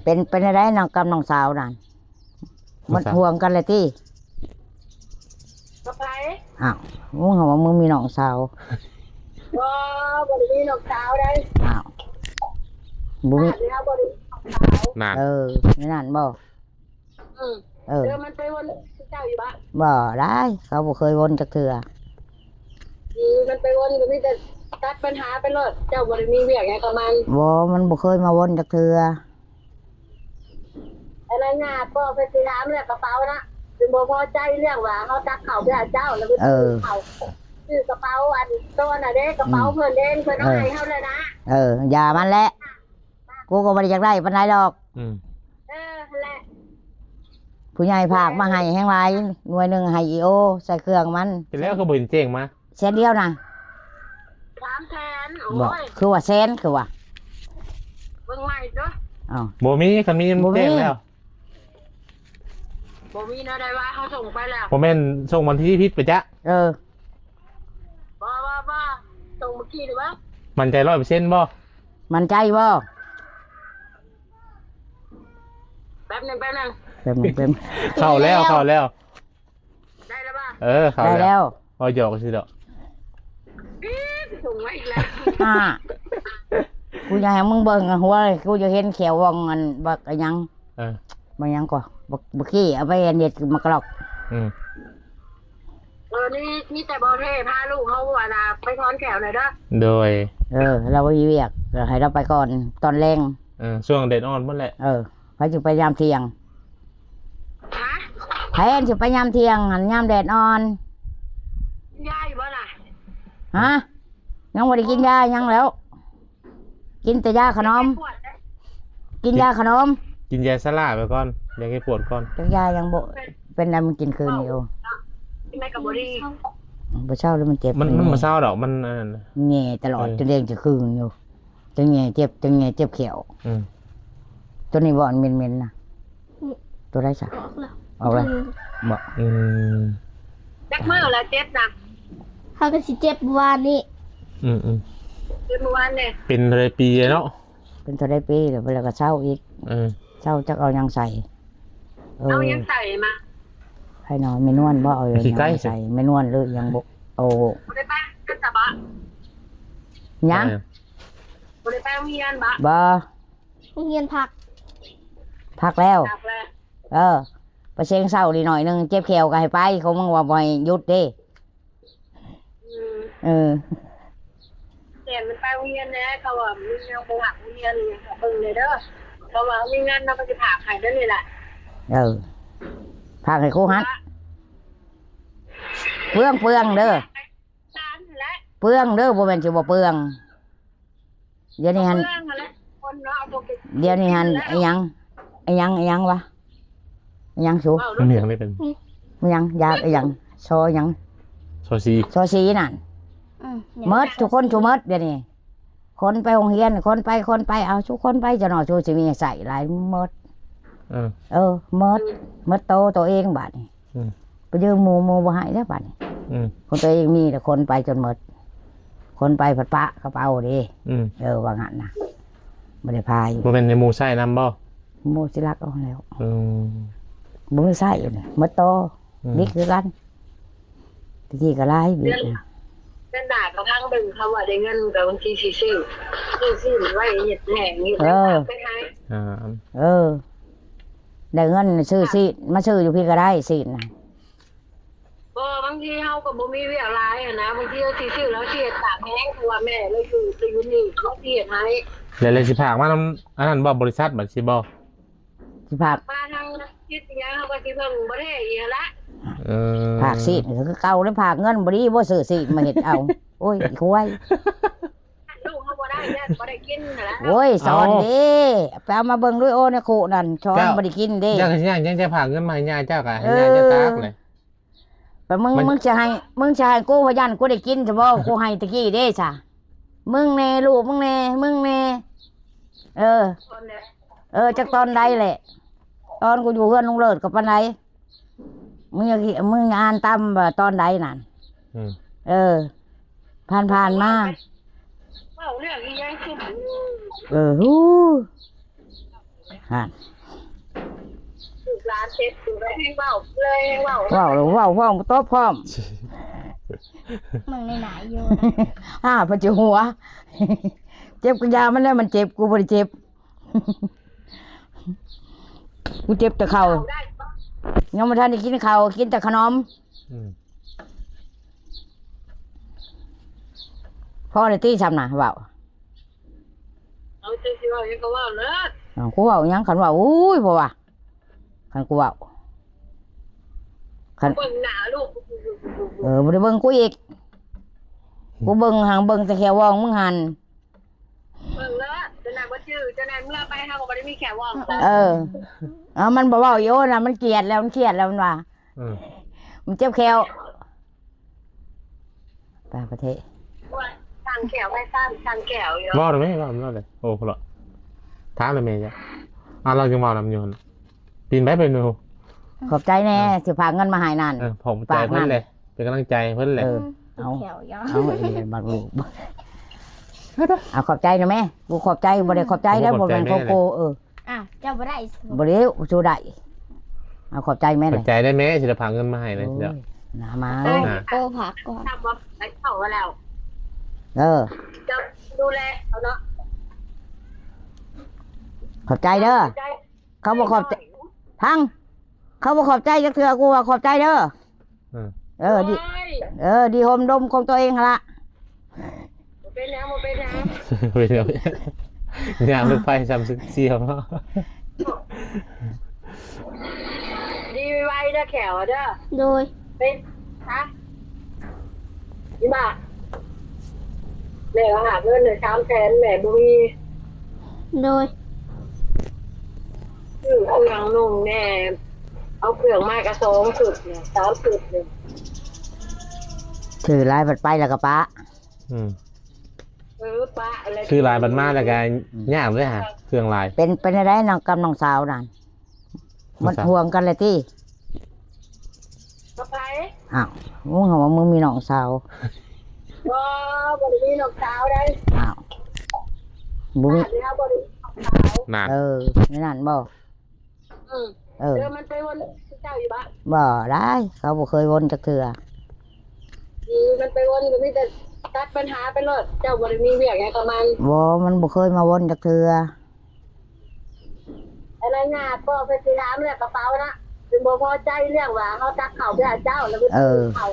ເປັນ ເປັນຈັ່ງໃດນ້ອງກັບນ້ອງສາວນັ້ນ? ໝົດຫ່ວງກັນແລ້ວຕິ? ກັບໃຜ? ອ້າວ ມຶງຫາວ່າມຶງມີນ້ອງສາວ. ບໍ່ ບໍ່ໄດ້ມີນ້ອງສາວໃດ. ອ້າວ ບໍ່ມີ ບ້ານເຮົາບໍ່ໄດ້ມີນ້ອງສາວ. ນັ້ນ ເອີ ແນວນັ້ນບໍ່? ອືມ ເອີ ແລ້ວມັນໄປວົນເຈົ້າຢູ່ບໍ່? ບໍ່ໄດ້ ເຂົາບໍ່ເຄີຍວົນຈັກເທື່ອ. ອືມ ມັນໄປວົນກໍມີແຕ່ຕັດບັນຫາໄປໂລດ ເຈົ້າບໍ່ໄດ້ມີວຽກຫຍັງກັບມັນ. ບໍ່ ມັນບໍ່ເຄີຍມາວົນຈັກເທື່ອ. ອັນນັ້ນຍາກກໍໄປຊິຖາມເລື່ອງກະເປົານະ ເພິ່ນບໍ່ພໍໃຈເລື່ອງວ່າເຮົາຕັກເຂົ້າໄປໃຫ້ເຈົ້າ ແລ້ວໄປຊື້ເຂົ້າ ເອີ ຊື້ກະເປົາອັນໂຕນັ້ນເດ້ ກະເປົາ ອືມ ເພິ່ນເດ້ ເພິ່ນເອົາ ເອີ ໃຫ້ເຮົາແລ້ວນະ. ເອີ ຢ່າມັນແຫຼະ ກູກໍບໍ່ໄດ້ຢາກໄດ້ປານໃດດອກ. ອືມ ເອີ ຫັ້ນແຫຼະ ຜູ້ໃຫຍ່ຝາກມາໃຫ້ແຮງຫຼາຍ ໜ່ວຍໜຶ່ງໃຫ້ອີໂອ ໃສ່ເຄື່ອງມັນ. ເປັນແລ້ວຄືບໍ່ເຫັນແຈ້ງມາ? ແສນດຽວນະ ສາມແສນ. ໂອ້ຍ ຄືວ່າແສນ ຄືວ່າ ເບິ່ງໃໝ່ເດີ້. ອ້າວ ບໍ່ມີ ຄັນມີມັນ ບໍ່ມີ ແຈ້ງແລ້ວ. ບໍ່ມີແນວໃດວ່າເຮົາສົ່ງໄປແລ້ວ. ບໍ່ແມ່ນສົ່ງວັນທີຜິດໄປຈະ? ເອີ ບໍ່ ບໍ່ ບໍ່ ສົ່ງມື້ກີ້ນີ້ບໍ່? ໝັ້ນໃຈຮ້ອຍເປີເຊັນບໍ່? ໝັ້ນໃຈບໍ່? ແປັບໜຶ່ງ ແປັບໜຶ່ງ ແປັບໜຶ່ງ ແປັບໜຶ່ງ ເຂົ້າແລ້ວ ເຂົ້າແລ້ວ. ໄດ້ແລ້ວບໍ່? ເອີ ເຂົ້າ ໄດ້ແລ້ວ ແລ້ວ ເວົ້າຫຍອກຊື່ດອກ. ອີ ສົ່ງມາອີກແລ້ວ. ອ່າ ກູຢາກໃຫ້ມຶງເບິ່ງຫົວ ກູຢາກເຫັນແຂ້ວວ່ອງອັນບັກອີຫຍັງ. ເອີ ບັກຫຍັງກໍ ບັກ ບັກຂີ້ ເອົາໄປອັນເຮັດໝາກກະລອກ. ອືມ ເອີ ນີ້ມີແຕ່ບໍ່ເທ່ ພາລູກເຮົາອັນນ່າໄປຖອນແຂ້ວໜ່ອຍເດີ້. ໂດຍ ເອີ ລາວມີວຽກ ກໍໃຫ້ລາວໄປກ່ອນຕອນແລງ. ເອີ ຊ່ວງແດດອ່ອນພຸ້ນແຫຼະ. ເອີ ໃຜຊິໄປຍາມທ່ຽງ? ຮະ? ໃຜຊິໄປຍາມທ່ຽງຫັ້ນ ຍາມແດດອ່ອນ? ກິນຢາຢູ່ບໍ່ລະ? ຮະ? ຍັງບໍ່ໄດ້ກິນຢາຫຍັງແລ້ວ ກິນແຕ່ຢາຂະໜົມ ເຈັບປວດເດ້ ກິນຢາຂະໜົມ ກິນຢາຊາລາໄປກ່ອນ ຢາແກ້ປວດກ່ອນ. ຈັກຢາຍັງບໍ່ເປັນໃດ ມັນກິນຄືນນີ້. ໂອ້ ກິນໄປກໍບໍ່ດີ ບໍ່ເຊົາແລ້ວມັນເຈັບ. ມັນ ມັນບໍ່ເຊົາດອກ ມັນອັນນັ້ນ ແຫຍ່ຕະຫຼອດ ເອີ ຈົນແດງຈະຄຶງຢູ່. ຕົວໃຫຍ່ເຈັບ ຕົວໃຫຍ່ເຈັບແຂ້ວ. ອືມ ຕົວນີ້ບໍ່ ອັນເໝັນໆນະ. ອືມ ຕົວໃດຊະ? ອອກແລ້ວ ອອກແລ້ວ ອືມ ບໍ່? ອືມ ຈັກມື້ລະເຈັບນະ? ເຮົາກໍຊິເຈັບມື້ວານນີ້. ອືມໆ ເຈັບມື້ວານນີ້ ເປັນເທົ່າໃດປີແລ້ວເນາະ? ເປັນເທົ່າໃດປີແລ້ວ ແລ້ວກໍເຊົາອີກ. ເອີ ເຊົາຈັກເອົາຫຍັງໃສ່. ເອີ ເອົາຫຍັງໃສ່ມາ? ໃຜເນາະ ແມ່ນວນບໍ່? ເອົາຫຍັງໃສ່ ແມ່ນວນຫຼືຫຍັງບໍ່? ໂອ້ ບໍ່ໄດ້ໄປກັນຊະບໍ່? ຫຍັງ? ບໍ່ໄດ້ໄປໂຮງຮຽນບໍ່? ບໍ່ ໂຮງຮຽນພັກ ພັກແລ້ວ ພັກແລ້ວ. ເອີ ໄປເສັງເຊົ້ານີ້ໜ້ອຍໜຶ່ງ ເຈັບແຂ້ວກໍໃຫ້ໄປ ເຂົາມາວ່າບໍ່ໃຫ້ຢຸດເດ້. ອືມ ເອີ ແຕ່ມັນໄປໂຮງຮຽນແດ່ ເຂົາວ່າມັນຍັງບໍ່ຮັກໂຮງຮຽນ ຫຍັງກໍເບິ່ງແດ່ເດີ ເຂົາວ່າມີເງິນເນາະ ເຂົາຊິພາກໃຫ້ເດີນີ້ແຫຼະ. ເອີ ພາກໃຫ້ຄູຮັດ ເປືອງ ເປືອງເດີ ເປືອງເດີ ບໍ່ແມ່ນຊິບໍ່ເປືອງ. ດຽວນີ້ຫັ້ນ ດຽວນີ້ຫັ້ນ ອີຫຍັງ ອີຫຍັງ ອີຫຍັງວະ ອີຫຍັງສູ ມັນມີຫຍັງເລີຍເປັນ ມີຫຍັງ ຢາກອີຫຍັງ ຊໍອີຫຍັງ ຊໍສີ ຊໍສີນັ້ນ. ອືມ ໝົດທຸກຄົນ ທຸກໝົດ ດຽວນີ້ ຄົນໄປໂຮງຮຽນ ຄົນໄປ ຄົນໄປ ເອົາ ຊຸຄົນໄປ ຈະໜໍ່ ຊຸຊິມີໃຊ້ຫຼາຍໝົດ. ເອີ ເອີ ໝົດ ໝົດໂຕ ໂຕເອງບາດນີ້. ອືມ ໄປຢືມໝູ່ ໝູ່ບໍ່ໃຫ້ແລ້ວບາດນີ້. ອືມ ຂອງຕົວເອງມີແຕ່ຂົນໄປຈົນໝົດ ຂົນໄປພັດປະກະເປົາເດ້. ອືມ ເອີ ວ່າຊັ້ນນະ ບໍ່ໄດ້ພາຢູ່. ບໍ່ແມ່ນໃຫ້ໝູ່ໃຊ້ນຳບໍ່? ໝູ່ຊິລັກເອົາແລ້ວ. ອືມ ບໍ່ມີໃຊ້ຢູ່ນີ້ ໝົດໂຕ. ອືມ ບິກຄືກັນ ຕະກີ້ກໍຫຼາຍບິກ. ເດືອນໜ້າກໍພັງເບິ່ງ ຄຳວ່າໄດ້ເງິນກໍບາງທີຊິຊື້ ຊື້ຊີ້ນໄວ້ເຮັດແຫ້ງນີ້ ເອີ ໄປໃຫ້. ອ່າ ເອີ ໄດ້ເງິນຊື້ຊີ້ນ ມາຊື້ຢູ່ພີ້ກໍໄດ້ຊີ້ນນະ. ບໍ່ ບາງທີເຮົາກໍບໍ່ມີວຽກຫຼາຍຫັ້ນນະ ບາງທີເຮົາຊິຊື້ແລ້ວຊິເຮັດຕາກແຫ້ງ ເພາະວ່າແມ່ລາວຢູ່ ລາວຢູ່ນີ້ ລາວຊິເຮັດໃຫ້. ແລ້ວ ແລ້ວຊິພາກມານຳອັນນັ້ນບໍ່ ບໍລິສັດ ບັດຊິບໍ່? ຊິພາກມາທາງຈິດຫຍັງ ເຮົາກໍຊິເບິ່ງບໍ່ແທ້ອີກຫັ້ນລະ. ເອີ ພາກຊີ້ນກໍຄືເກົ່າເດ້ ພາກເງິນບໍ່ດີບໍ່ ຊື້ຊີ້ນມາເຮັດເອົາ. ໂອ້ຍ ອີຄວາຍ ລູກເຮົາບໍ່ໄດ້ ຢ້ານບໍ່ໄດ້ກິນຫັ້ນລະ. ໂອ້ຍ ສອນເດ້ ໄປເອົາມາເບິ່ງດູ ໂອ ໃນຄຸນັ້ນ ສອນບໍ່ໄດ້ກິນເດ້. ເຈົ້າກໍຊິຍ່າງ ຍັງຈະພາກເງິນມາໃຫ້ຍ່າເຈົ້າ ກໍໃຫ້ຍ່າເຈົ້າຕາກເລີຍ. ແຕ່ມຶງ ມຶງຊິໃຫ້ ມຶງຊິໃຫ້ກູ ພະຍານກູໄດ້ກິນຊະບໍ່ ກູໃຫ້ຕະກີ້ເດ້ຊະ. ມຶງແດ່ ລູກມຶງແດ່ ມຶງແດ່. ເອີ ເອີ ຈັກຕອນໃດແຫຼະ ຕອນກູຢູ່ເຮືອນລຸງເລີດກໍປານໃດ. ມຶງຢ່າ ມຶງອ່ານຕາມວ່າຕອນໃດນັ້ນ. ອືມ ເອີ ຜ່ານໆມາ ເວົ້າເລື່ອງອີຫຍັງຊຸມ ເອີ ຫູ. ຫັ້ນ ລູກຫຼານເຈັບຢູ່ ແລ້ວແຮ່ງເວົ້າເລີຍ ແຮ່ງເວົ້າ ເວົ້າແລ້ວເວົ້າພ້ອມ ຕອບພ້ອມ ມຶງໃນໜ້າຢູ່ ອ້າ ເພິ່ນຈະຫົວ ເຈັບກະຢ່າມັນແຫຼະ ມັນເຈັບ ກູບໍ່ໄດ້ເຈັບ ກູເຈັບແຕ່ເຂົ້າ ເຂົ້າໄດ້ບໍ່? ຍັງບໍ່ທັນໄດ້ກິນເຂົ້າ ກິນແຕ່ຂະໜົມ ອືມ ພໍແລ້ວຕິ ຊ່ຳນະ ເວົ້າ ເອົາ ເຈົ້າຊິເວົ້າຫຍັງກໍເວົ້າເລີດ ເອົ້າ ກູເວົ້າຫຍັງ ຄັນເວົ້າ ໂອ້ຍ ບໍ່ວ່າ ຄັນກູເວົ້າ ຄັນ ເບິ່ງໜ້າລູກ ເອີ ບໍ່ໄດ້ເບິ່ງກູອີກ ອືມ ກູເບິ່ງຫັ້ນ ເບິ່ງແຕ່ແຂ້ວອງມຶງຫັ້ນ ເບິ່ງເລີດ ເຈົ້ານາຍບໍ່ຈື່ ເຈົ້ານາຍເມືອໄປ ເຮົາກໍບໍ່ໄດ້ມີແຂ້ວອງ ເອີ ເອົາ ມັນບໍ່ເວົ້າອີກ ໂອ້ນະ ມັນກຽດແລ້ວ ມັນຄຽດແລ້ວ ມັນວ່າ ອືມ ມັນເຈັບແຂ້ວ ຕ່າງປະເທດ ໂອ້ຍ ທາງແຂ້ວໄປ ທາງແຂ້ວຢູ່ ເວົ້າໄດ້ໄໝ ເວົ້າໄດ້ ໂອ້ ພຸ້ນລະ ຖາມແລ້ວແມ່ ເອົາ ລາວຈຶ່ງເວົ້ານຳຢູ່ຫັ້ນ ປີນໄປ ໄປໜູ ຂອບໃຈແດ່ ອ່າ ຊິຝາກເງິນມາໃຫ້ນັ້ນ ເອີ ຂອບໃຈເພິ່ນແຫຼະ ເປັນກຳລັງໃຈໃຫ້ເພິ່ນແຫຼະ ເອີ ເອົາ ແຂ້ວຢອກ ເອົາ ບັກລູກ ເອົາ ຂອບໃຈນະແມ່ ກູຂອບໃຈ ບໍ່ໄດ້ຂອບໃຈເດີ ບໍ່ແມ່ນຂອງກູ ເອີ ອ້າວ ເຈົ້າບໍ່ໄດ້ ບໍ່ໄດ້ ຊູໄດ້ ເອົາ ຂອບໃຈແມ່ ຂອບໃຈໄດ້ແມ່ ຊິໄດ້ຝາກເງິນມາໃຫ້ເລີຍ ໂອ້ຍ ໜ້າມາ ໂອ້ ອ່າ ໂອ້ ຝາກກ່ອນ ເຂົ້າມາແລ້ວ ເອີ ເຈົ້າດູແລເຂົາເນາະ ຂອບໃຈເດີ ຂອບໃຈ ເຂົາບໍ່ຂອບໃຈ ພັງ ເຂົາບໍ່ຂອບໃຈຈັກເທື່ອ ກູວ່າຂອບໃຈເດີ ເອີ ເອີ ດີ ໂອ້ຍ ເອີ ດີຫົ່ມດົມຂອງຕົວເອງຫັ້ນລະ ບໍ່ເປັນຫຍັງ ບໍ່ເປັນຫຍັງ ເປັນຫຍັງ ຍ່າງລົດໄຟຊ້ຳສຽວເນາະ ດີໄວໆເດີແຂ້ວເດີ ໂດຍ ເປັນ ຮະ ອີ່ບ້າ ແມ່ວ່າຫາເງິນໃຫ້ສາມແສນ ແມ່ບໍ່ມີ ໂດຍ ຊື້ເຄື່ອງນຸ່ງແດ່ ເອົາເຄື່ອງມາກະສອງຊຸດ ສາມຊຸດ ຊື້ຫຼາຍບັດໄປແລ້ວກະປະ ອືມ ເອີ ປະແລ້ວ ຊື້ຫຼາຍບັດມາແລ້ວກະ ອືມ ຍາກເດ້ຫາ ເຄື່ອງຫຼາຍ ເປັນ ເປັນແນວໃດນ້ອງ ກັບນ້ອງສາວນັ້ນ ໝົດຫ່ວງກັນແລ້ວຕິ? ກັບໃຜ? ອ້າວ ມຶງຫາວ່າມຶງມີນ້ອງສາວ ບໍ່ ບໍ່ໄດ້ມີນ້ອງສາວໃດ໋ ອ້າວ ບໍ່ມີ ບ້ານເຮົາບໍ່ໄດ້ມີນ້ອງສາວ ນັ້ນ ເອີ ແນວນັ້ນບໍ່? ອືມ ເອີ ເອີ ມັນໄປວົນເຈົ້າຢູ່ບໍ່? ບໍ່ໄດ້ ເຂົາບໍ່ເຄີຍວົນຈັກເທື່ອ ອືມ ມັນໄປວົນກໍມີແຕ່ຕັດບັນຫາໄປໂລດ ເຈົ້າບໍ່ໄດ້ມີວຽກຫຍັງກັບມັນ ບໍ່ ມັນບໍ່ເຄີຍມາວົນຈັກເທື່ອ ອັນນັ້ນຍາກ ພໍ່ເພິ່ນຊິຖາມເລື່ອງກະເປົານະ ເພິ່ນບໍ່ພໍໃຈເລື່ອງວ່າເຮົາຕັກເຂົ້າໄປໃຫ້ເຈົ້າ ແລ້ວເພິ່ນ ເອີ ຊື້ເຂົ້າ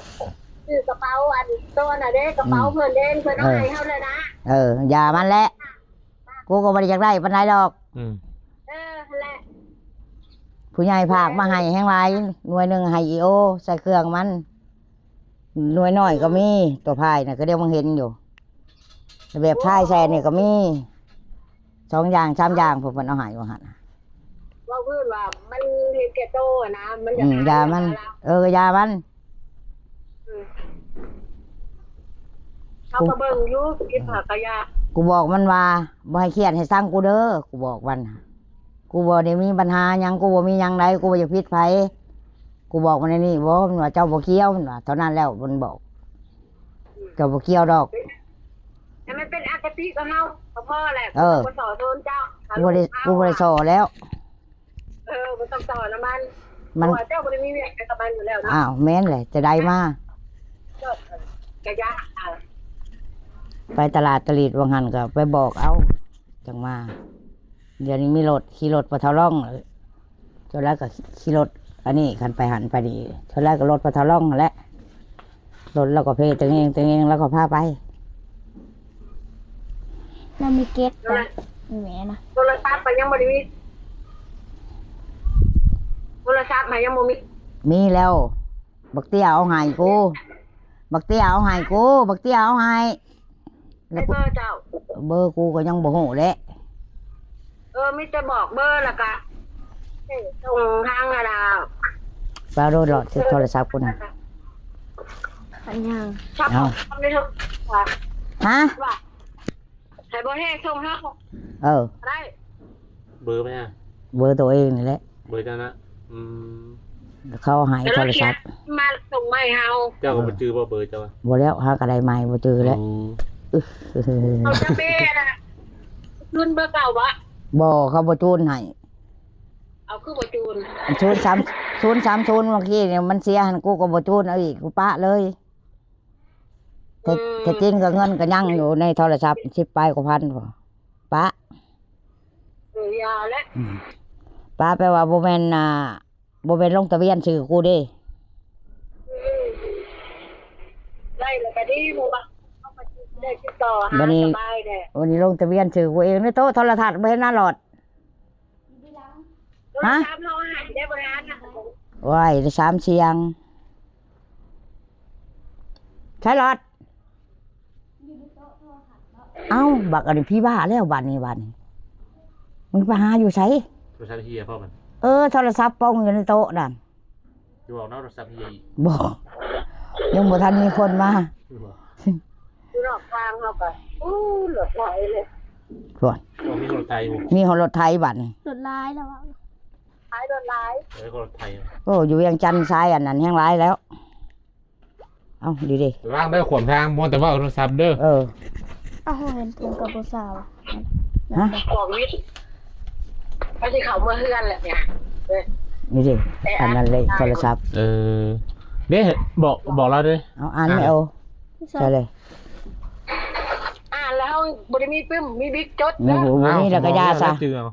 ຊື້ກະເປົາອັນໂຕນະເດ້ ກະເປົາ ອືມ ເພິ່ນເດ້ ເພິ່ນເອົາ ເອີ ໃຫ້ເຮົາແລ້ວນະ ເອີ ຢ່າມັນແຫຼະ ກູກໍບໍ່ໄດ້ຢາກໄດ້ປານໃດດອກ ອືມ ເອີ ຫັ້ນແຫຼະ ຜູ້ໃຫຍ່ຝາກມາໃຫ້ແຮງຫຼາຍ ໜ່ວຍໜຶ່ງໃຫ້ອີໂອ ໃສ່ເຄື່ອງມັນ ໜ່ວຍນ້ອຍກໍມີ ຕົວພາຍນະ ກໍດຽວມຶງເຫັນຢູ່ ແບບພາຍໃສ່ນີ້ກໍມີ ສອງຢ່າງສາມຢ່າງ ພວກເພິ່ນເອົາໃຫ້ວ່າຫັ້ນ ເວົ້າພື້ນວ່າມັນເຫັນແກ່ໂຕນະ ມັນຢາກ ອືມ ຫາ ຢ່າມັນ ເອີ ຢ່າມັນ ອືມ ເຮົາກໍເບິ່ງຢູ່ ເກັບຜັກກະຢາ ກູບອກມັນວ່າ ບໍ່ໃຫ້ຄຽດໃຫ້ຊັງກູເດີ ກູບອກມັນ ກູບໍ່ໄດ້ມີບັນຫາຫຍັງ ກູບໍ່ມີຫຍັງໃດ ກູບໍ່ຢາກຜິດໃຜ ກູບອກມັນແນວນີ້ ບໍ່ ມັນວ່າເຈົ້າບໍ່ກ່ຽວ ມັນວ່າ ເທົ່ານັ້ນແລ້ວ ມັນບອກ ເຈົ້າບໍ່ກ່ຽວດອກ ໃຫ້ມັນເປັນອະຄະຕິກັບເຮົາກໍພໍແຫຼະ ເອີ ບໍ່ສໍ້ໂທນເຈົ້າ ກູບໍ່ໄດ້ ກູບໍ່ໄດ້ສໍ້ແລ້ວ ເອີ ບໍ່ຕ້ອງຕໍ່ນຳມັນ ມັນ ເພາະວ່າເຈົ້າບໍ່ໄດ້ມີວຽກຫຍັງກັບມັນຢູ່ແລ້ວເນາະ ອ້າວ ແມ່ນແຫຼະ ຈະໄດ້ມາ ກະຢາ ໄປຕະຫຼາດຕະຫຼີດວ່າງຫັ້ນກໍໄປບອກເອົາ ຈັ່ງມາ ດຽວນີ້ມີລົດ ຂີ່ລົດປະເທົາລ່ອງ ສ່ວນຫຼາຍກໍຂີ່ລົດອັນນີ້ ຄັນໄປຫັ້ນໄປນີ້ ສ່ວນຫຼາຍກໍລົດປະເທົາລ່ອງຫັ້ນແຫຼະ ລົດລາວກໍເພຕະເງງຕະເງງ ລາວກໍພາໄປ ລາວມີເກັບ ໂທລະ ແມ່ນະ ໂທລະສັບກໍຍັງບໍ່ໄດ້ມີ ໂທລະສັບຫາຍັງບໍ່ມີ ມີແລ້ວ ບັກເຕ້ຍເອົາໃຫ້ກູ ບັກເຕ້ຍເອົາໃຫ້ກູ ບັກເຕ້ຍເອົາໃຫ້ ແລ້ວກູ ໃຫ້ເບີເຈົ້າ ເບີກູກໍຍັງບໍ່ຮູ້ແຫຼະ ເອີ ມີແຕ່ບອກເບີແລ້ວກະສົ່ງທາງອັນນ່າ ປາໂດດຫຼອດ ເອີ ໂທລະສັບກູນະ ອັນຫຍັງ ເອົາ ຮະ ວ່າ ໃຫ້ບໍ່ແຮງສົ່ງເຮົາ ເອີ ໄດ້ ເບີໄປຫາ ເບີໂຕເອງນີ້ແຫຼະ ເບີເຈົ້ານະ ອືມ ເຂົາໃຫ້ໂທລະສັບ ມາສົ່ງມາໃຫ້ເຮົາ ເຈົ້າກໍບໍ່ຈື່ບໍ່ເບີເຈົ້າ ບໍ່ແລ້ວ ຫາກໍໄດ້ໃໝ່ ບໍ່ຈື່ແລ້ວ ອືມ ເຂົາຈະເປນະ ຄືນເບີເກົ່າບໍ່? ບໍ່ ເຂົາບໍ່ຈູນໃຫ້ ເອົາຄືບໍ່ຈູນ? ສູນສາມ ສູນສາມສູນເມື່ອກີ້ນີ້ມັນເສຍຫັ້ນ ກູກໍບໍ່ຈູນເອົາອີກ ກູປະເລີຍ. ແທ້ ອືມ ແທ້ຈິງກໍເງິນກໍຍັງຢູ່ໃນໂທລະສັບສິບປາຍກວ່າພັນພຸ້ນ ປະ. ເອີ ຢ່າແຫຼະ ອືມ ປະ ແປວ່າບໍ່ແມ່ນ ອ່າ ບໍ່ແມ່ນລົງທະບຽນຊື່ກູເດ້. ອືມ ໄດ້ແລ້ວກໍດີ ເພາະວ່າເຮົາກໍຊິໄດ້ຕິດຕໍ່ຫາ ບັດນີ້ ສະບາຍແດ່. ບັດນີ້ລົງທະບຽນຊື່ກູເອງໃນໂຕະໂທລະທັດ ບໍ່ເຫັນໜ້າຫຼອດ. ຮະ? ໂທລະສັບເຮົາໃຫ້ໄດ້ບໍ່ທັນນະ. ໂອ້ຍ ໄດ້ສາມສຽງ. ໃຊ້ຫຼອດ. ເອົ້າ ບັກອັນນີ້ຜີບ້າແລ້ວ ບາດນີ້ ບາດນີ້ ມຶງໄປຫາຢູ່ໃສ? ໂທລະສັບເຮຍພໍ່ມັນ. ເອີ ໂທລະສັບປ່ອງຢູ່ໃນໂຕະນັ້ນ. ຢ່າບອກນະ ໂທລະສັບເຮຍອີກ. ບໍ່ ຍັງບໍ່ທັນມີຄົນມາ. ບໍ່ ຢູ່ນອກທາງເຮົາກໍ ໂອ້ ລົດໄຖເລີຍ. ໂອ້ ມີລົດໄຖບໍ່? ມີຮອດລົດໄຖບາດນີ້. ລົດຫຼາຍແລ້ວ ຂາຍລົດຫຼາຍ. ເອີ ກໍລົດໄຖ. ໂອ້ ຢູ່ວຽງຈັນສາຍອັນນັ້ນແຮງຫຼາຍແລ້ວ. ເອົ້າ ດີເດ້ ລະວັງເດີ ຂວາມທາງ ມັວແຕ່ເວົ້າໂທລະສັບເດີ. ເອີ ເອົ້າ ເຫັນເພິ່ນກັບຜູ້ສາວ. ຮະ? ຂອງວິດ ເຂົາຊິເຂົ້າເມືອເຮືອນແຫຼະເນຍ. ນີ້ເດ້ ແອອັດ ອັນນັ້ນເລີຍ ໂທລະສັບ. ເອີ ເດ້ ບອກ ບອກລາວເດ້. ເອົາ ອ່ານແມ່ ອ່ານ ເອົາ ໃສ່ເລີຍ. ອ່ານແລ້ວເຮົາບໍ່ໄດ້ມີປຶ້ມ ມີບິກຈົດເດີ. ບໍ່ ບໍ່ມີແລ້ວກໍຢ່າຊະ. ເອົາ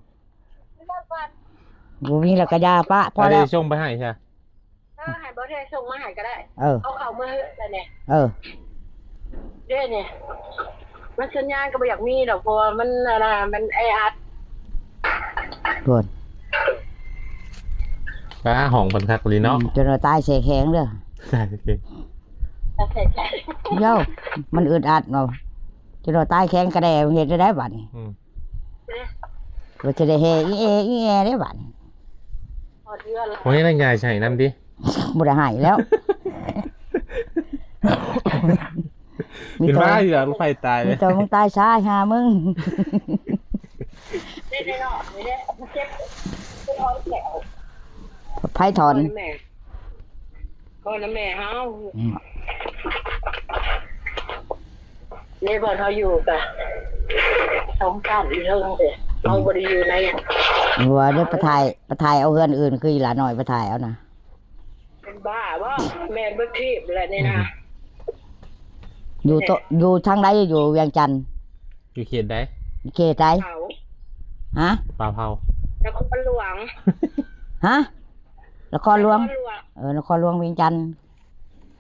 ບໍ່ມີແລ້ວກໍຢ່າປະ ພໍແລ້ວ. ເອົາ ສົ່ງໄປໃຫ້ຊະ. ເອີ ໃຫ້ບໍ່ແທ້ສົ່ງມາໃຫ້ກໍໄດ້. ເອີ ເອົາເຂົ້າເມືອເຮືອນແລ້ວນີ້. ເອີ ເດ້ນີ້ ມັນສັນຍານກໍບໍ່ຢາກມີດອກ ເພາະວ່າມັນ ອັນນ່າ ມັນແອອັດ. ພຸ້ນ ປາ ຫ້ອງເພິ່ນຄັກອີ່ຫຼີເນາະ. ອືມ ຈົນວ່າຕາຍແຊ່ແຂງເດີ. ຕາຍແຊ່ແຂງ. ຕາຍແຊ່ແຂງ. ໂຢ ມັນອຶດອັດເນາະ. ຈົນວ່າຕາຍແຂງກະແດ ເຮັດໄດ້ໃດບາດນີ້? ອືມ ວ່າຈະໄດ້ແຫ່ອີແອອີແອເດ້ບາດນີ້. ຮອດເຮືອນແລ້ວ ບໍ່ໃຫ້ນາງຍາຍໃຊ້ນຳຕິ? ບໍ່ໄດ້ໃຫ້ແລ້ວ. ມີແຕ່ ເປັນບ້າຢູ່ດອກ ລູກໄຟຕາຍເລີຍ. ມີແຕ່ມຶງຕາຍຊາ ຫາມຶງ. ເດ້ໆ ເນາະ ນີ້ແຫຼະ ມັນເຈັບ ເຈັບຮອດແຂ້ວ. ໃຜຖອນ? ໂອ້ຍແມ່ ກໍນຳແມ່ເຮົາ. ອືມ ໃນບ່ອນເຮົາຢູ່ກະສອງຊັ້ນຢູ່ເທິງເດ້ ເຮົາບໍ່ໄດ້ຢູ່ໃນ ວ່າໄດ້ໄປຖ່າຍ ໄປຖ່າຍເອົາເຮືອນອື່ນ ຄືອີຫຼ້ານ້ອຍໄປຖ່າຍເອົານະ. ເປັນບ້າບໍ່? ແມ່ນເບິດທີບແຫຼະນີ້ນະ. ອືມ ຢູ່ໂຕະ ຢູ່ທາງໃດ? ຢູ່ວຽງຈັນ. ຢູ່ເຂດໃດ? ເຂດໃດ? ເຂົາ ຮະ? ປ່າເຜົາ. ນະຄອນຫຼວງ. ຮະ? ນະຄອນຫຼວງ. ນະຄອນຫຼວງ. ເອີ ນະຄອນຫຼວງວຽງຈັນ.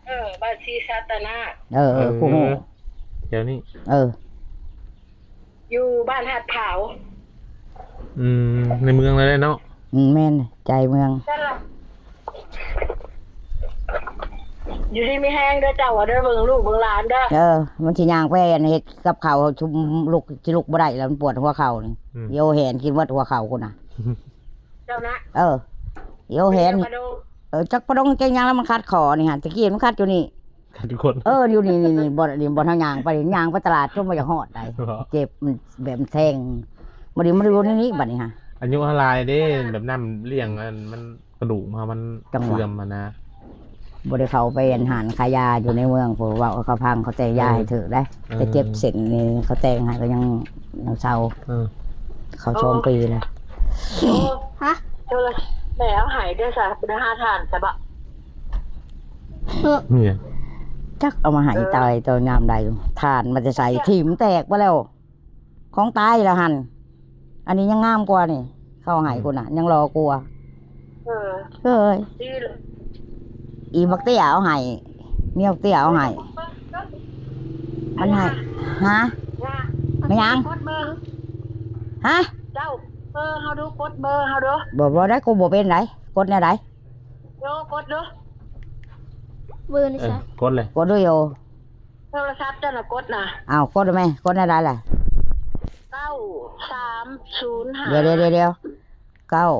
ເອີ ບ້ານສີສັດຕະນາກ. ເອີ ເອີ ເອີ ກູຮູ້ ແຖວນີ້. ເອີ ຢູ່ບ້ານຫາດຂາວ. ອືມ ໃນເມືອງນັ້ນແຫຼະເນາະ. ອືມ ແມ່ນ ໃຈເມືອງ. ຢູ່ດີມີແຮງເດີເຈົ້າເດີ ເບິ່ງລູກເບິ່ງຫຼານເດີ. ເອີ ມັນຊິຍ່າງໄປອັນເຮັດກັບເຂົ້າ ຊຸມລຸກ ຊິລຸກບໍ່ໄດ້ແລ້ວ ມັນປວດຫົວເຂົ່ານີ້. ອືມ ໂຍແຫນກິນໝົດຫົວເຂົ່າພຸ້ນນະ. ເຈົ້ານະ. ເອີ ໂຍແຫນ ເອີ ຈັກປະດົງຈັກຫຍັງແລ້ວ ມັນຂັດຂໍ້ນີ້ຫັ້ນ ຕະກີ້ມັນຂັດຢູ່ນີ້ ຂັດຢູ່ຄົນ. ເອີ ຢູ່ນີ້ ນີ້ ນີ້ ບ່ອນ ນີ້ ບ່ອນເຮົາຍ່າງໄປ ຍ່າງໄປຕະຫຼາດ ຈົນບໍ່ຢາກຮອດໃດ. ເຈັບ ມັນແບບແທງ ບໍ່ດີ ມັນຢູ່ໃນນີ້ບັດນີ້ຫະ. ອາຍຸເຮົາຫຼາຍເດ້ ແບບນ້ຳລ້ຽງອັນມັນ ກະດູກເຮົາມັນເສື່ອມຫັ້ນນະ. ບໍ່ໄດ້ເຂົ້າໄປອັນຮ້ານຂາຍຢາຢູ່ໃນເມືອງ ເພາະວ່າເຂົາພັງ ເຂົາແຕ່ງຢາໃຫ້ຖືກໄດ໋. ເອີ ແຕ່ເຈັບເສັ້ນນີ້ ເຂົາແຕ່ງໃຫ້ກໍຍັງ ຍັງເຊົາ. ເອີ ເຂົ້າສອງປີແລ້ວ. ຮະ? ໂທລະສັບແມ່ເອົາໃຫ້ເດີຊະ ບໍ່ໄດ້ຫາຖ່ານຊະບໍ? ເອີ ຈັກເອົາມາໃຫ້ຕາຍຕອນຍາມໃດ ຖ່ານມາແຕ່ໃສ ຖິ້ມແຕກໄປແລ້ວ. ຂອງຕາຍລະຫັ້ນ ອັນນີ້ຍັງງາມກວ່ານີ້ ເຂົາໃຫ້ພຸ້ນນະ ອືມ ຍັງຫຼໍ່ກວ່າ. ເອີ ເອີຍ ດີເລີຍ ອີບັກເຕ້ຍເອົາໃຫ້ ເມຍບັກເຕ້ຍເອົາໃຫ້ ມັນໃຫ້ ຮະ? ແມ່ນຫຍັງ? ກົດເບີ ຮະ? ເຈົ້າ ເບີເຮົາດູ ກົດເບີເຮົາດູ. ບໍ່ ບໍ່ໄດ້ ກູບໍ່ເປັນໃດ ກົດແນວໃດ? ໂຍ ກົດດູ ເບີນີ້ຊະ ເອີ ກົດເລີຍ ກົດດູໂຍ. ໂທລະສັບເຈົ້ານະກົດນະ. ອ້າວ ກົດແມ່ ກົດແນວໃດລະ? ເກົ້າສາມສູນຫ້າ ດຽວໆໆ ເກົ້າ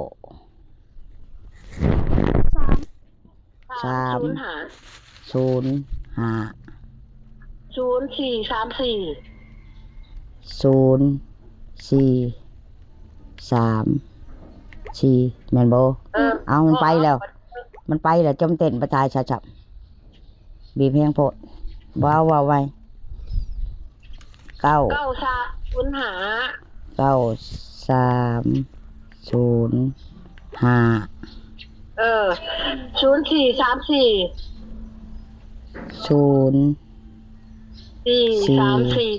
ສາມ ສາມ ສາມ ສູນຫ້າ ສູນຫ້າ ສູນສີ່ສາມສີ່ ສູນສີ່ສາມສີ່ ແມ່ນບໍ່? ເອີ ເອົ້າ ມັນໄປແລ້ວ ເອີ ມັນໄປແລ້ວ ຈົ່ມເຕັ້ນໄປຕາຍຊະ ບີບແຮງໂພດ ເວົ້າ ເວົ້າໄວ ເກົ້າ ເກົ້າສາມສູນຫ້າ ເກົ້າສາມສູນ ຫ້າ ເອີ ສູນສີ່ສາມສີ່ ສູນ ສີ່ ສີ່ ສາມສີ່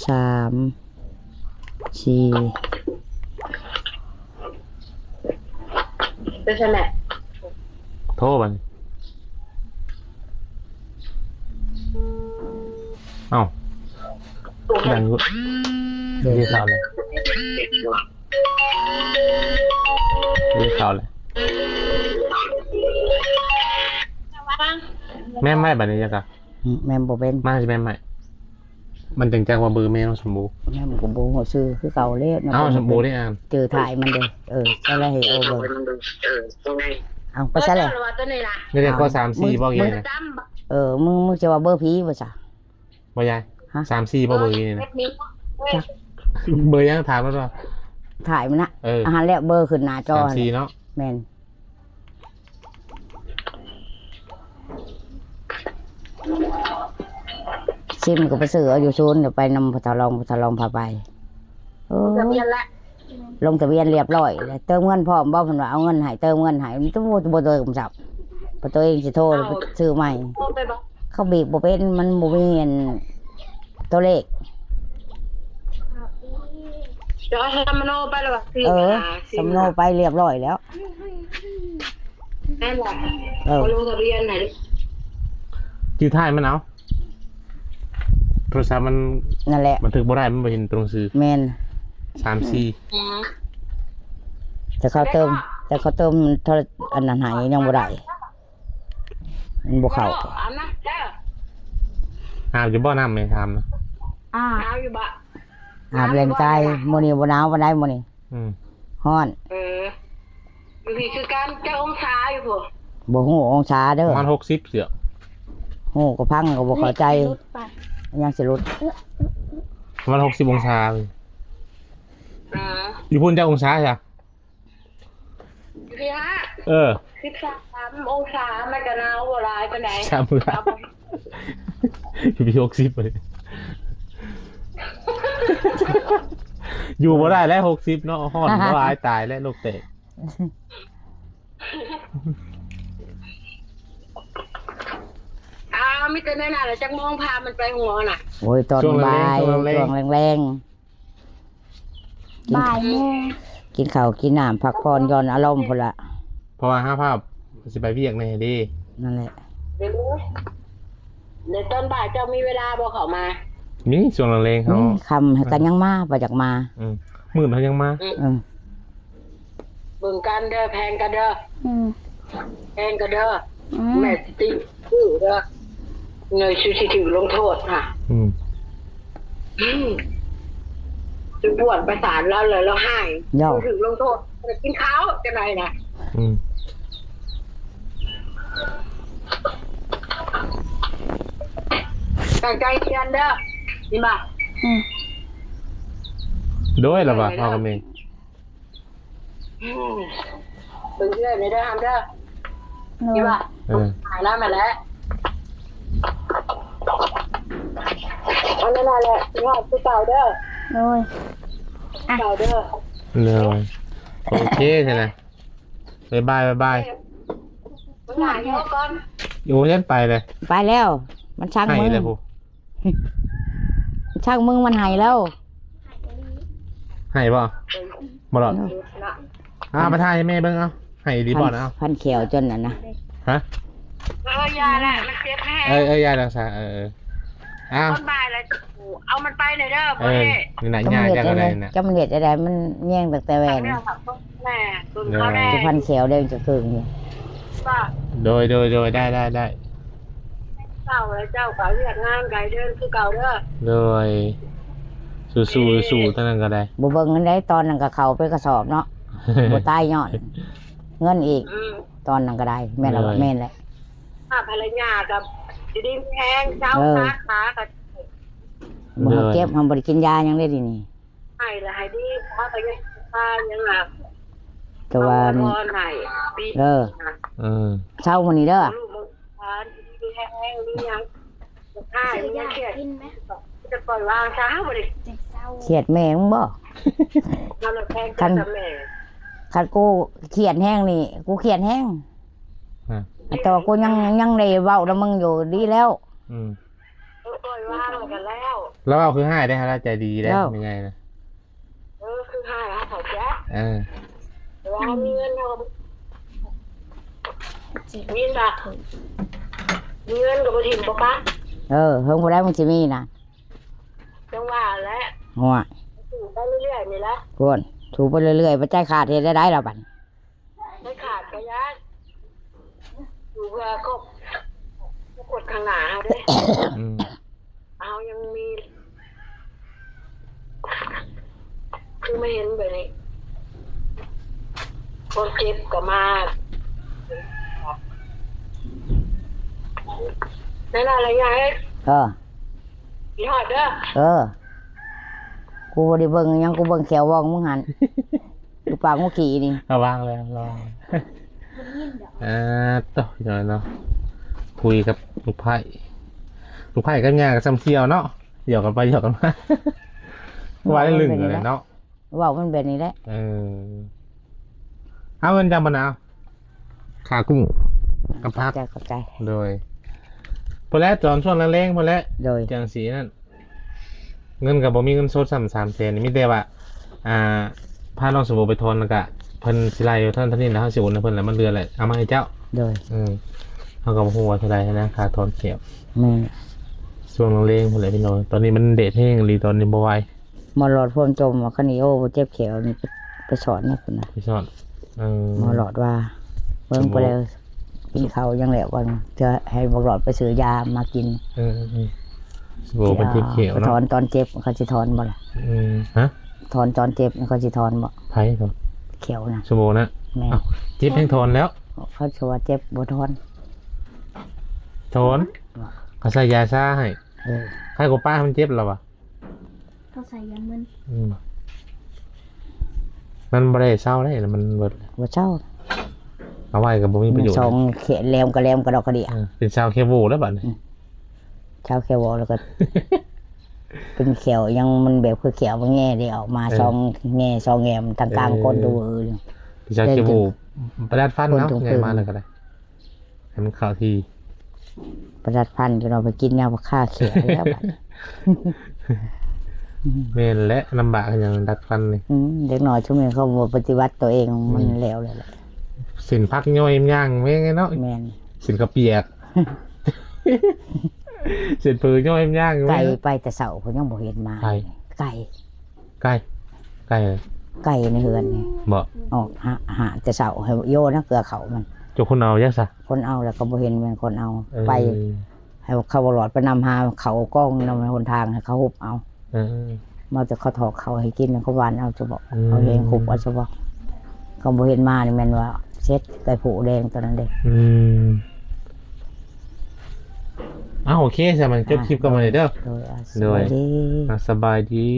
ສາມ ສີ່ ໄປຊັ້ນແຫຼະ ໂທບັດນີ້. ເອົ້າ ແມ່ນຢູ່ ເດ້ ໄດ້ຂ່າວແລ້ວ ໄດ້ຂ່າວແລ້ວ ແມ່ນໄໝ ບັດນີ້ຈັກກະ ອືມ ແມ່ນບໍ່ເປັນ ມາຊິແມ່ນໃໝ່ ມັນຈັ່ງຈັກວ່າເບີແມ່ນ້ອງສົມບູ. ແມ່ນກໍບໍ່ຮູ້ຊື່ຄືເກົ່າແລ້ວເນາະ. ເອົ້າ ສົມບູໄດ້ອ່ານ ຈື່ຖ່າຍມັນເດ້. ເອີ ກໍເລີຍໃຫ້ເອົາເບີ. ເອົ້າ ໄປໃສແລ້ວ? ນີ້ເດ້ ກໍສາມສີ່ບໍ່ເຫັນ. ເອີ ມຶງ ມຶງຊິວ່າເບີຜີບໍ່ຊະ? ບໍ່ຍາຍ ສາມສີ່ບໍ່ເບີນີ້ນະ? ເບີຫຍັງ? ຖາມມັນວ່າ ຖ່າຍມັນນະ. ເອີ ອັນຫັ້ນແຫຼະ ເບີຂຶ້ນໜ້າຈໍ ສາມສີ່ເນາະ. ແມ່ນ. ຊິມກໍໄປຊື້ເອົາຢູ່ສູນ ດຽວໄປນຳພໍ່ເຖົ້າລອງ ພໍ່ເຖົ້າລອງພາໄປ. ໂອ້ ລົງທະບຽນລະ ລົງທະບຽນລຽບຮ້ອຍແລ້ວ. ເຕີມເງິນພ້ອມບໍ່? ເພິ່ນວ່າເອົາເງິນໃຫ້ ເຕີມເງິນໃຫ້ ມັນບໍ່ ບໍ່ເຕີມຊ້ຳ ເພາະຕົວເອງຊິໂທໄປຊື້ໃໝ່. ໂທໄປບໍ່? ເຂົາບີບບໍ່ເປັນ ມັນບໍ່ມີອັນຕົວເລກ. ຈະເອົາສຳມະໂນໄປແລ້ວວ່າ ເອີ ສຳມະໂນໄປລຽບຮ້ອຍແລ້ວ. ແມ່ນແຫຼະ ເອີ ເຂົາລົງທະບຽນໃຫ້. ຈື່ຖ່າຍມັນເອົາ ໂທລະສັບມັນ ນັ້ນແຫຼະ ບັນທຶກບໍ່ໄດ້ ມັນບໍ່ເຫັນຕົວໜັງສື. ແມ່ນ ສາມສີ່. ອືມ ແຕ່ເຂົາເຕີມ ແຕ່ເຂົາເຕີມໂທລະ ອັນນັ້ນໃຫ້ຍັງບໍ່ໄດ້. ມັນບໍ່ເຂົ້າ. ອາບຢູ່ບໍ່ນ້ຳແມ່? ຖາມນະ. ອາບ ອາບຢູ່ບໍ່? ອາບແລງກາຍ. ມື້ນີ້ບໍ່ໜາວປານໃດມື້ນີ້. ອືມ ຮ້ອນ. ເອີ ຢູ່ພີ້ຄືກັນ. ຈັກອົງສາຢູ່ພຸ້ນ? ບໍ່ຮູ້ອົງສາເດີ. ປະມານຫົກສິບເສື້ອ. ຮູ້ກໍຟັງກໍບໍ່ເຂົ້າໃຈ. ຍັງຊິຫຼຸດ. ປະມານຫົກສິບອົງສາ. ເອີ ຢູ່ພຸ້ນຈັກອົງສາຊະ? ຢູ່ພີ້ຫະ ເອີ ສິບສາມອົງສາ. ມັນກໍໜາວບໍ່ຫຼາຍປານໃດ. ສາມມື້ ຢູ່ພີ້ຫົກສິບ ຢູ່ບໍ່ໄດ້ແລ້ວ ຫົກສິບເນາະ. ຮ້ອນບໍ່ຫຼາຍ ຕາຍແລ້ວ ໂລກແຕກ. ອ້າວ ມີແຕ່ແນວນັ້ນລະ. ຈັກໂມງພາມັນໄປໂຮງໝໍນະ? ໂອ້ຍ ຕອນບ່າຍ ຊ່ວງແລງໆ ຊ່ວງແລງໆ. ບ່າຍໂມງ ກິນເຂົ້າກິນນ້ຳ ພັກຜ່ອນຢ່ອນອາລົມພຸ້ນລະ. ເພາະວ່າຫາພາບຊິໄປວຽກແດ່ເດ້. ນັ້ນແຫຼະ ເດີ. ແລ້ວຕອນບ່າຍເຈົ້າມີເວລາບໍ່ເຂົ້າມາ? ມີ ຊ່ວງແລງໆ ເຮົາ ຄ່ຳກໍຍັງມາ ບໍ່ຢາກມາ. ອືມ ມືດເຮົາຍັງມາ. ອືມ ເບິ່ງກັນເດີ ແພງກັນເດີ. ອືມ ແພງກັນເດີ. ອືມ ແມ່ຊິຕິ ເດີ ເງີຍ ຊິຖືກລົງໂທດຫະ. ອືມ ອືມ ຊິປວດປະສາດລາວເລີຍ ລາວຮ້າຍ. ເຈົ້າຖືກລົງໂທດ ກິນເຂົ້າຈັ່ງໃດນະ. ອືມ ຕັ້ງໃຈຮຽນເດີ ຍິນບໍ່? ອືມ ໂດຍລະວ່າ ເຮົາກໍມີ ອືມ ເບິ່ງເອື້ອຍແດ່ເດີ ຫ້າມເດີ. ໂດຍ ທີ່ວ່າ ເອີ ຫາຍແລ້ວນັ້ນແຫຼະ. ອັນນັ້ນແຫຼະ ຊິຮອດຄືເກົ່າເດີ. ໂດຍ ຄືເກົ່າເດີ. ໂດຍ ໂອເຄຊັ້ນນະ ບາຍບາຍ ບາຍບາຍ. ເອີ ເບິ່ງຫາຢູ່ກ່ອນ. ໂອ້ ຍັງໄປເລີຍ. ໄປແລ້ວ ມັນຊັງມຶງ ໄປແລ້ວ. ຊ່າງມຶງ ມັນໃຫ້ແລ້ວ. ໃຫ້ບໍ່? ບໍ່ລອດ. ເອີ ອ່າ ໄປຖ່າຍໃຫ້ແມ່ເບິ່ງ ເອົາ ໃຫ້ອີ່ຫຼີບໍ່ນະ? ເອົາ ພັນແຂ້ວຈົນນັ້ນນະ. ຮະ? ເອີ ຢ່າແຫຼະ ມັນເຈັບແຮງ. ເອີ ເອີ ຢ່າແລ້ວຊະ. ເອີ ເອີ ອ້າວ ຕອນບ່າຍແລ້ວ ເອົາມັນໄປແດ່ເດີ ພໍ່ແທ້. ນີ້ນະ ຍ່າງຈັກກະໄດ້ນະ. ຈະມັນເຮັດຈັ່ງໃດ ມັນແຍງຕັ້ງແຕ່ແວ່ນ. ແມ່ ເບິ່ງເຂົາແດ່ ພັນແຂ້ວແດງຈະເຄິ່ງຢູ່. ໂດຍ ໂດຍ ໂດຍ ໄດ້ ໄດ້ ໄດ້. ເຈົ້າ ແລ້ວເຈົ້າກໍວຽກງານໄກເດີຄືເກົ່າເດີ. ໂດຍ ສູ້ໆ ເອີ ສູ້ໆ ທາງນັ້ນກໍໄດ້. ບໍ່ເບິ່ງເງິນໃດ ຕອນນັ້ນກໍເຂົ້າເປັນກະສອບເນາະ ບໍ່ຕາຍຍ້ອນເງິນອີກ. ອືມ ຕອນນັ້ນກໍໄດ້ ແມ່ນລະ. ໂດຍ ແມ່ນແຫຼະ. ຖ້າພັນລະຍາກໍຢູ່ດີມີແຮງ ເຊົາ ເອີ ຂາຂາກໍ ບໍ່ໃຫ້ເຈັບ. ໂດຍ ເຮົາບໍ່ໄດ້ກິນຢາຫຍັງເດ້ດຽວນີ້. ໃຫ້ລະໃຫ້ດີ ພາໄປຍັງ ພາຍັງລະ ແຕ່ວ່າ ເອົາເງິນທອນໃຫ້ປີ ເອີ ເອີ ເຊົາມື້ນີ້ເດີ. ລູກ ມີແຮງ ມີຫຍັງ ໃຫ້ ມີຫຍັງຄຽດ ຈະປ່ອຍວາງຊະ. ບໍ່ໄດ້ ຄຽດແມ່ມຶງບໍ່? ເຮົາລະແພງກັນກັບແມ່. ຄັນກູຄຽດແຮງນີ້ ກູຄຽດແຮງ ອາ ແຕ່ວ່າກູຍັງ ຍັງໄດ້ເວົ້ານຳມຶງຢູ່ ດີແລ້ວ ອືມ ເອີ ປ່ອຍວາງແລ້ວກໍແລ້ວ ລາວເວົ້າຄືຮ້າຍເດ້ ລາວໃຈດີເດ້ ແມ່ໃຫຍ່ນະ ເອີ ຄືຮ້າຍ ເຮົາເຂົ້າໃຈ ເອີ ແຕ່ວ່າເຮົາມີເງິນ ເຮົາກໍ ຍິນບໍ່ ມີເງິນກໍບໍ່ຖິ້ມບໍ່ປະ ເອີ ເຫິງຜູ້ໃດມັນຊິມີນະ ຈັ່ງວ່າແຫຼະ ໂອ້ຍ ສູ້ໄປເລື້ອຍໆນີ້ແຫຼະ ໂອ້ຍ ສູ້ໄປເລື້ອຍໆ ບໍ່ໃຈຂາດເຮັດໄດ້ໃດລະບັດນີ້ ໃຈຂາດກໍຢ່າ ຢູ່ເພື່ອຄອບ ອະນາຄົດຂ້າງໜ້າເຮົາເດ້ ອືມ ເຮົາຍັງມີ ຄືມາເຫັນແບບນີ້ ຄົນເຈັບກໍມາ ນັ້ນລະຍາເອີຍ ເອີ ຄິດຮອດເດີ ເອີ ກູບໍ່ໄດ້ເບິ່ງຫຍັງ ກູເບິ່ງແຂ້ວວອງມຶງຫັ້ນ ຢູ່ປາກງູຂີ້ນີ້ ລະວັງແລ້ວ ລະວັງ ອ່າ ໂຕ ພີ່ນ້ອງເນາະ ຄຸຍກັບລູກໃພ້ ລູກໃພ້ກັບຍ່າກໍຊ່ຳສ່ຽວເນາະ ຫຍອກກັນໄປຫຍອກກັນມາ ວ່າໄດ້ລຶ້ງກັນແຫຼະເນາະ ເວົ້າມັນແບບນີ້ແຫຼະ ເອີ ເອົາເງິນຈຳບໍ່ນາວ ຂາກຸ້ງກັບຜັກ ຂອບໃຈ ຂອບໃຈ ໂດຍ ພຸ້ນແຫຼະ ຕອນຊ່ວງແລງໆ ພຸ້ນແຫຼະ ໂດຍ ຈັ່ງຊີ້ນັ້ນ ເງິນກໍບໍ່ມີເງິນສົດຊ້ຳ ສາມແສນນີ້ ມີແຕ່ວ່າ ອ່າ ພານ້ອງສະໂບໄປຖອນ ແລ້ວກະເພິ່ນຊິໄລ່ເທົ່ານັ້ນເທົ່ານີ້ ແລ້ວເຮົາຊິໂອນໃຫ້ເພິ່ນ ແລ້ວມັນເຫຼືອແຫຼະ ເອົາມາໃຫ້ເຈົ້າ ໂດຍ ເອີ ເຮົາກໍບໍ່ຮູ້ວ່າເທົ່າໃດນະ ຄ່າຖອນແຂ້ວ ແມ່ນ ຊ່ວງແລງໆ ພຸ້ນແຫຼະພີ່ນ້ອງ ຕອນນີ້ມັນແດດແຮງອີ່ຫຼີ ຕອນນີ້ບໍ່ໄຫວ ໝໍຫຼອດພວມຈົ່ມວ່າ ຄັນອີໂອບໍ່ເຈັບແຂ້ວນີ້ ໄປ ໄປສອນແດ່ພຸ້ນນະ ໄປສອນ ເອີ ໝໍຫຼອດວ່າ ເບິ່ງໄປແລ້ວ ກິນເຂົ້າຍັງແລ້ວກ່ອນ ເທື່ອໃຫ້ໝໍຫຼອດໄປຊື້ຢາມາກິນ ເອີ ເອີ ເອີ ໂອ້ ເພິ່ນເຈັບແຂ້ວເນາະ ຖອນຕອນເຈັບ ເຂົາຊິຖອນບໍ່ລະ ອືມ ຮະ ຖອນຕອນເຈັບ ເຂົາຊິຖອນບໍ່ ໃຜຖອນ ແຂ້ວນະ ສະໂບນະ ແມ່ນ ເອົ້າ ເຈັບແຮງຖອນແລ້ວ ເຂົາຊິວ່າເຈັບບໍ່ຖອນ ຖອນ ເຂົາໃສ່ຢາຊາໃຫ້ ເອີ ໃຜກໍປາໃຫ້ມັນເຈັບລະວະ ເຂົາໃສ່ຢາມຶນ ອືມ ມັນບໍ່ໄດ້ເຊົາໄດ໋ ມັນເບິດ ບໍ່ເຊົາ ເອົາໄວ້ກໍບໍ່ມີປະໂຫຍດ ສອງແຂນແຫຼມກະແຫຼມກະດອກກະເດຽ ເອີ ເປັນຊາວແຄໂວແລ້ວບັດນີ້ ອືມ ຊາວແຄໂວແລ້ວກໍ ເປັນແຂ້ວຫຍັງ ມັນແບບຄືແຂ້ວມັນແງ່ເດ້ ອອກມາ ເອີ ສອງແງ່ສອງແງ່ ທາງກາງ ເອີ ກົ້ນດູ ເປັນຊາວແຄໂວ ປະດັດຟັນເນາະ ໃຫຍ່ມາແລ້ວກໍໄດ້ ໃຫ້ມັນເຂົ້າທີ່ ປະດັດຟັນຈົນວ່າໄປກິນຍາປະຄາແຂ້ວແລ້ວບັດ ແມ່ນແຫຼະ ລຳບາກຫຍັງດັດຟັນນີ້ ອືມ ເດັກນ້ອຍຊຸມນີ້ເຂົາບໍ່ປະຕິບັດຕົວເອງ ອືມ ມັນແລ້ວແລ້ວແຫຼະ ເສັ້ນຜັກຍ່ອຍຍ່າງແມ່ນເນາະ ແມ່ນ ເສັ້ນເຂົ້າປຽກ ເສັ້ນເຝີຍ່ອຍຍ່າງ ໄກ່ໄປແຕ່ເຊົ້າ ເພິ່ນຍັງບໍ່ເຫັນມາ ໃຜ ໄກ່ ໄກ່ ໄກ່ ໄກ່ໃນເຮືອນນີ້ ບໍ່ ອອກຫາ ຫາແຕ່ເຊົ້າ ໃຫ້ໂຍນະເກືອເຂົ້າມັນ ເຈົ້າຄົນເອົາຈັກຊະ ຄົນເອົາແລ້ວກໍບໍ່ເຫັນແມ່ນຄົນເອົາ ເອີ ໄປ ໃຫ້ເຂົາບໍ່ລອດໄປນຳຫາເຂົ້າກອງນຳຫົນທາງ ໃຫ້ເຂົາຮຸບເອົາ ເອີ ມາແຕ່ເຂົາຖອກເຂົ້າໃຫ້ກິນ ເຂົາຫວ່ານເອົາຊະເບາະ ອືມ ເຂົາເຫັນຄຸບເອົາຊະເບາະ ເຂົາບໍ່ເຫັນມານີ້ແມ່ນວ່າເສັດ ໄກ່ຜູ້ແດງຕອນນັ້ນເດ້ ອືມ ເອົ້າ ໂອເຄ ຊັ້ນມັນຈົບຄລິບກັນມານີ້ເດີ ໂດຍ ໂດຍ ອ່າ ສະບາຍດີ ອ່າ ສະບາຍດີ.